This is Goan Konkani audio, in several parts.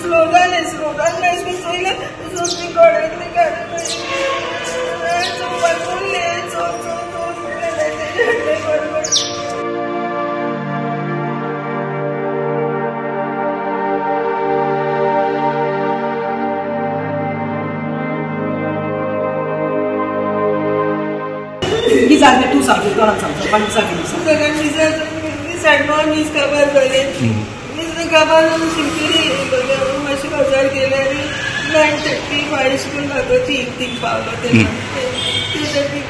स्लो जालें स्लो जालें अशें चोयलें सोमती गोडांतली गाडी चोवपाक उरलें चोव चोव चोव म्हणलें तेजें गडबड. कितें तूं सांग कोणाक सांग सरपंच सांग. सगळ्यांनी साडे मीस काबार जालें मीस काबार जावन शिंपिरी मातशें बाजार गेले आनी 9:35 अशें करून भागोवची इफ्तीक पावलो तेन्ना 3:30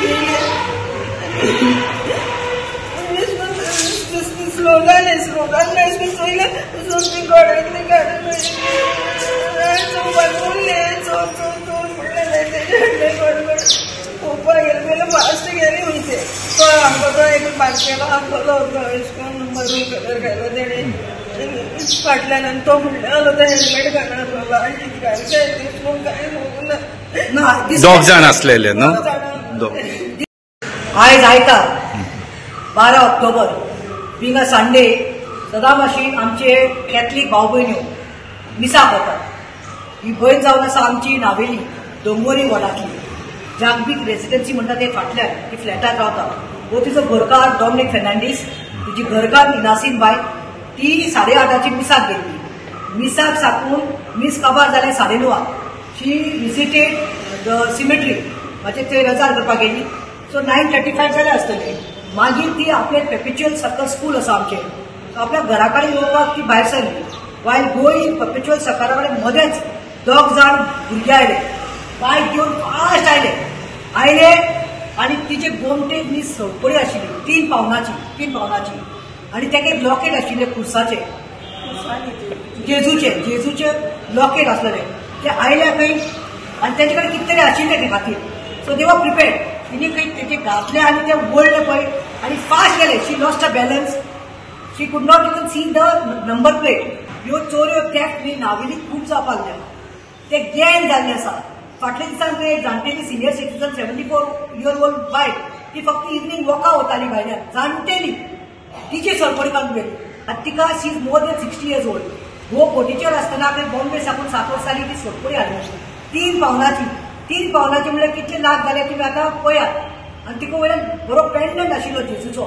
गेले. स्लो जालें स्लो जालें अशें करून चोयलें सोमती गोडांतली गाडी चोवपाक उरलें चोव चोव चोव म्हणलें तेजें गडबड. पळोवपाक गेलें पयलें फास्ट गेलें खंयचें तो आमकां तो एक बारकेलो आसलो अशें करून मरून कलर घालो तेणें फाटल्यान आनी तो म्हणलेलो तो हेल्मेट घालना आनी कितें काय अशें करून कांय सांगूं ना. दोग जाण आसलेले न्हू. आयज आयतार 12 ऑक्टोबर बींग अ संडे सदां भाशेन आमचे कॅथलीक भाव भयण्यो मिसाक वतात. ही भयण जावन आसा आमची नावेली दोंगोरी वॉर्डांतली जागबीक रेसिडेन्सी म्हणटा ते फाटल्यान ती फ्लॅटार रावता. हो तिचो घरकार डॉमनीक फेर्नांडीस, तिची घरकार इनासीन बाय. ती 8:30 मिसाक गेल्ली. मिसाक साकून मीस काबार जालें 9:30. शी विजिटेड the cemetery म्हणजे थंय रजार करपाक गेली. सो 9:35 जालें आसतलें. मागीर ती आपले पेपेच्युअल सर्कल स्कूल आसा आमचें, सो आपल्या घरा कडेन येवपाक ती भायर सरली. वायल गोईंग पेपेच्युअल सर्कला कडेन मदेंच दोग जाण भुरगे आयले, बायक घेवन फास्ट आयले आयले आनी तिचे गोमटेक न्ही सडपडी आशिल्ली 3 पावनाची आनी तेका एक लॉकेट आशिल्लें खुर्साचें, जेजूचें जेजूचें लॉकेट आसलेलें. ते आयले खंय आनी तेजे कडेन कितें तरी आशिल्लें ते खातीर. सो दे वर प्रिपेर्ड. तिणे खंय तेजे घातलें आनी ते वळ्ळे पळय आनी फास्ट गेले. She lost a balance, she could not even see the number plate. ह्यो चोरयो थेफ्ट न्ही नावेली खूब जावपाक जाय. ते गँग जाल्ले आसा. फाटल्या दिसान एक जाणटेली सिनियर सिटीजन 74 year old बायल ती फक्त इवनींग वॉका वताली भायल्यान, जाणटेली, तिची सरपळी काडून गेली. आनी तिका she is more than 60 years old. हो कोटीचेर आसतना खंय बॉम्बे साकून 7 वर्सांनी ती सरपळी हाडली 3 पावनाची. 3 पावनाची म्हणल्यार कितले लाख जाले तुमी आतां पळयात. आनी तिका वयल्यान बरो पेंडंट आशिल्लो जेजूचो.